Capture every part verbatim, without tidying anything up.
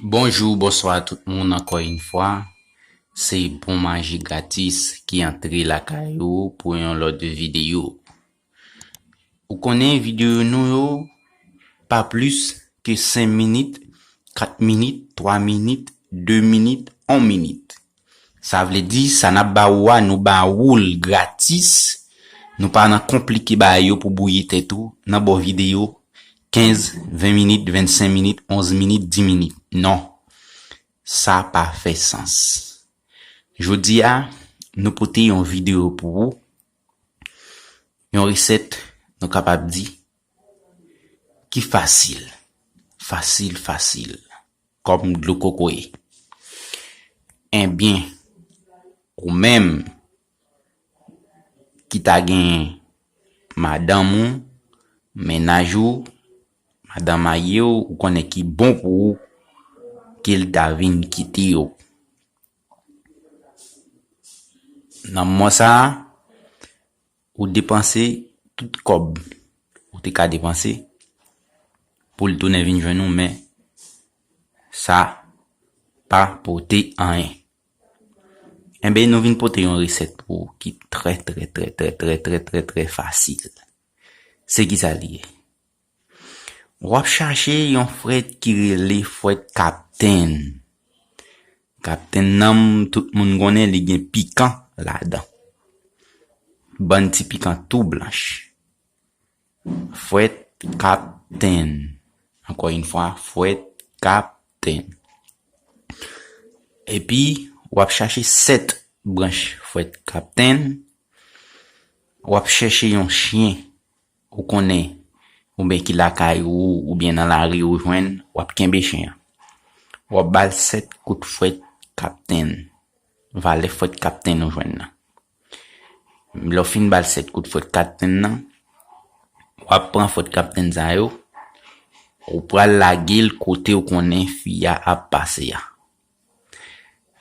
Bonjou, bonswa tout moun ankò yon fwa. Se Bon Maji Gratis ki antre lakay ou pou yon lòt videyo. Ou konnen videyo nou yo pa plis ke senk minit, kat minit, twa minit, de minit, yon minit. Sa vle di, sa n ap ba ou a, nou ba ou l gratis. Nou pa nan konplike bagay yo pou bouyi tèt ou nan bò videyo kenz, ven minit, vennsenk minit, onz minit, di minit. Non. Sa pa fè sans. Jodi a, nou pote yon videyo pou ou. Yon resèt, nou kapab di, ki fasil. Fasil, fasil. Kòm dlo kokoye. Ebyen, ou menm ki ta gen madanm ou, mennaj ou, madanm maye w, ou konnen ki bon pou ou, ke l ta vin kite w. Nan moman sa a, ou depanse tout kòb ou te ka depanse pou l tounen vin jwenn ou, men sa pa pote anyen. Enben, nou vin pote yon resèt pou ou ki trè, trè, trè, trè, trè, trè, trè, trè fasil. Se ki sa li ye? W ap chache yon frèt ki rele frèt kaptenn. Kaptenn nan, tout moun konnen li gen pikan ladan. Bann ti pikan tou blanch. Frèt kaptenn. Ankò yon fwa, frèt kaptenn. Epi, w ap chache sèt branch frèt kaptenn. W ap chèche yon chen ou konnen, oubyen ki lakay ou, oubyen nan lari ou jwenn, w ap kenbe chen an. W ap ba l sèt kout frèt kaptenn. Valè frèt kaptenn ou jwenn nan. Lè w fin ba l sèt kout frèt kaptenn nan, w ap pran frèt kaptenn sa yo, ou pral lage l kote w konnen fi a ap pase a.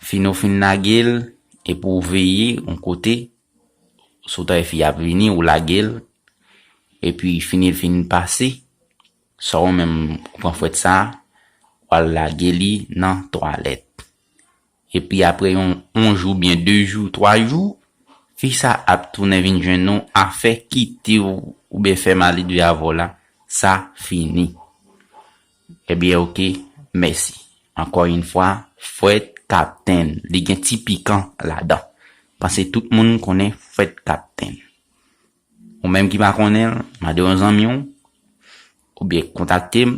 Fin ou fin lage l, epi w veye yon kote, si w ta wè fi a ap vini, ou lage l, epi fini l fin pase, sa ou menm ou pran frèt sa a, w al lage li nan twalèt. Epi apre yon, yon jou, byen de jou, twa jou, fi sa ap tounen vin jwenn ou, afè kite w, oubyen fè maledve avè w la, sa fini. Ebyen, oke, mèsi. Ankò yon fwa, frèt kaptenn, li gen ti pikan ladan. Paske tout moun konnen frèt kaptenn. Ou menm ki pa konnen l, mande yon zanmi w, oubyen kontakte m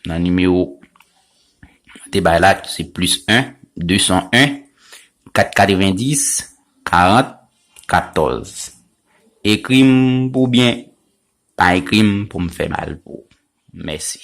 nan nimewo mwen te bay la, se plis en, de san en, kat katrevendis, karant, katòz. Ekri m oubyen pa ekri m pou m fè mal pou ou. Mèsi.